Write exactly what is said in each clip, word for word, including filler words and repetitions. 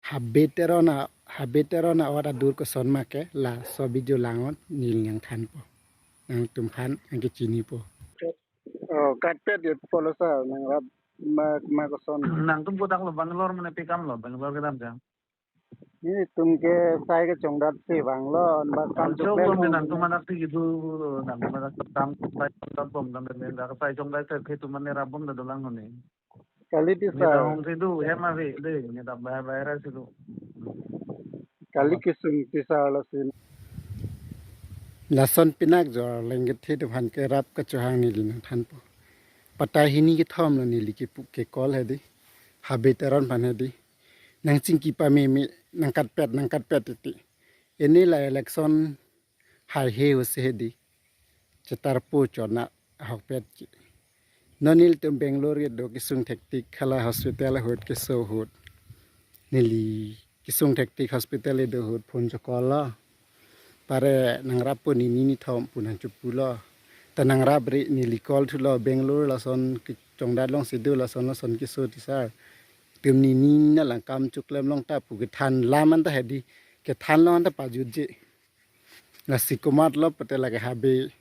Habe Teron a, Habe Teron a-ot adur koson ma ke laso video langot neli nangthanpo. Nangtumphan nangkechinipo. Oh, katpet ya polo sa nangrap ma, ma koson. Nangtum kodak lo, Bangalore mane pi kam lo, Bangalore kedam jang. Nelitum ke sai kechongdat si vanglo, anba kam. Chok choklo me, nangtum anak si kedo, nangtum anak kedam, sai chongdat bom dam, dam, dam, sai chongdat si kedo mane rap bom da dolang hone. Kali ti sir. Neta hong si do, hem ave de, neta bai bai ra si do. Kali kesung ti sir lason. Lason pinak jo lengket he do aphan kerap kachohang neli nangthanpo. Patta hini kethom lo neli kepu ke call hedi. Habe Teron aphan hedi. Nangchingki pameme, nangkatpet, nangkatpet titi. Ini la election haihe ose hedi. Chetarpo chona ahokpet ki. Non nelitum Bangalore kedo kesung thektik, hala hospital ahut, keso ahut. Neli kesung thektik hospital kedo ahut phone cho-call lo. Pare nangrappo, nini nithom pu nangchopulo. Ta nangrap ri, neli call thulo Bangalore lason kechongdat along si do, lason lason keso ti sir. Tum nini nanglang kam choklem long ta pu kethan lam anta hedi, kethan long anta pajutje. Lasi komat lo pute lake Habe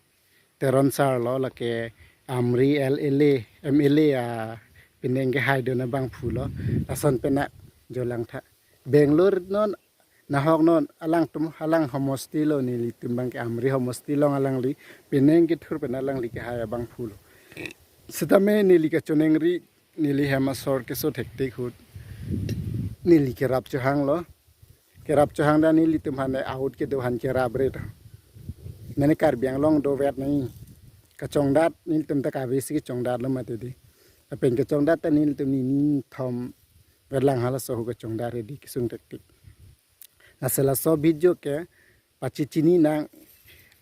Teron sir lo, lake Amri L L A, M L A a penang kehai do na abangphu lo. Lason pen a jo langtha. Bangalore non, nahok non, alangtum, alang homosti lo, nelitum abang ke Amri homosti along alangli penang kethur pen alangli kehai abangphu lo. Sitame neli kachoningri, neli hem asor keso thektik ahut neli kerap chohang lo. Kerap chohang dan nelitum aphan ahut kedo aphan kerap ri ta. Mane Karbi Anglong dovet nai. Kachongdat nelitum ta kave si kachongdat lo mati di. Lapen kachongdat ta nelitum nini nithom vet lang halaso ahut kachongdat hedi kesung thektik. Lasi laso video ke pachechini nang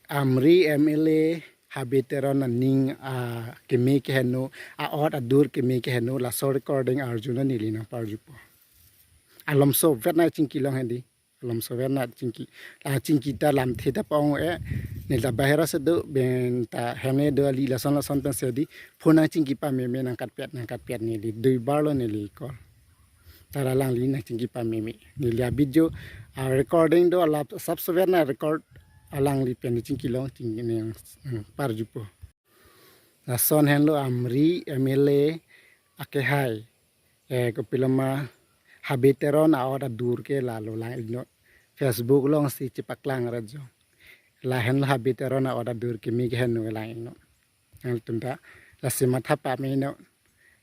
Amri M L A Habe Teron aning akeme keheno, a-ot adur keme keheno, laso recording arju na neli nangparjupo. Alomso vet na chingki long hedi. Alomso vet na chingki. La chingki ta lamthe ta pong-e. Neli ta bahera si do, pen ta hem kedo kali, lason lason pen si hedi. Phone nangchingki pameme, nangkatpet, nangkatpet, neli duibar lo neli call. Ta alangli nangchingki pameme. Neli a-video, a-recording do, alap sap sover na record, alangli pen chingki long, chingki nang, hmm, parjupo. Lason henlo Amri M L A akehai. Eh, kopiloma Habe Teron a-ot adur ke lalo lang-iknon. Facebook along si chepaklang ra jo. La henlo Habe Teron a-ot adur keme keheno lang-iknon. Nangtum ta lasi matha pameme non.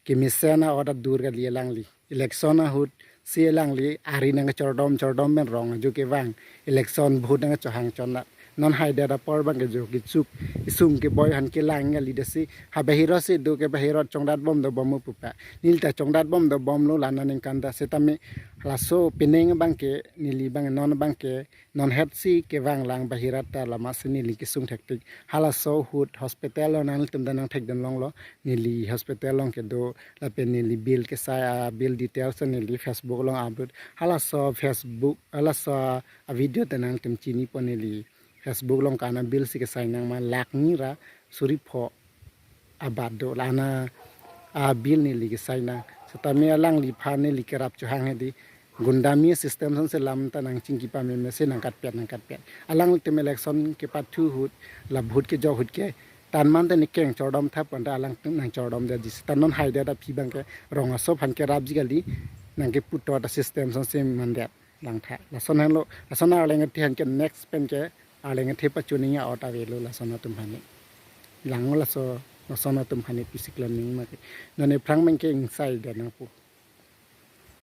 Kemesen a-ot adur kali alangli. Election ahut si alangli ari nangchordom chordom pen rong ajo kevang. Election vote nangchohang chonat. Non haidet apor abang ke jo kechuk. Isung keboi aphan kelang kali, dasi ha bahirot si do ke bahirot chongdat bom do bom pupa. Neli ta chongdat bom do bom lo la aningkan ta, sitame laso penang abang ke neli abang non abang ke non het si kevang lang bahirot ta, lama si neli kesung thektik. Halaso ahut hospital along nangtum ta nangthekdun longlo, neli hospital along kedo lapen neli bill kesai a-bill details neli Facebook along upload. Halaso Facebook, halaso a-video ta nangtum chinipo, neli Facebook along kana bill si kesai nang ma lakh ni ra suri pho abat do, la ana a-bill neli kesai nang. Sitame alangliphan neli kerap chohang hedi. Gundami system asonsi lam ta nangchingki pameme si nangkatpet, nangkatpet. Alangtum election kepathu ahut, la vote kejok ahut ke tan man ta ne keng chordom thap anta alangtum nangchordom detji. Seta non haidet aphi abang ke rong aso aphan kerapji kali, nangkeputot a-system asonsi mandet langtha. Lason henlo, lason arleng athe aphan ke next pen ke arleng athe pachuningji a-ot avelo lason atum aphan ne. Langlo laso, lason atum aphan ne pisi klem nang ma ke. Non aphrang abang ke ingsai det nangpo.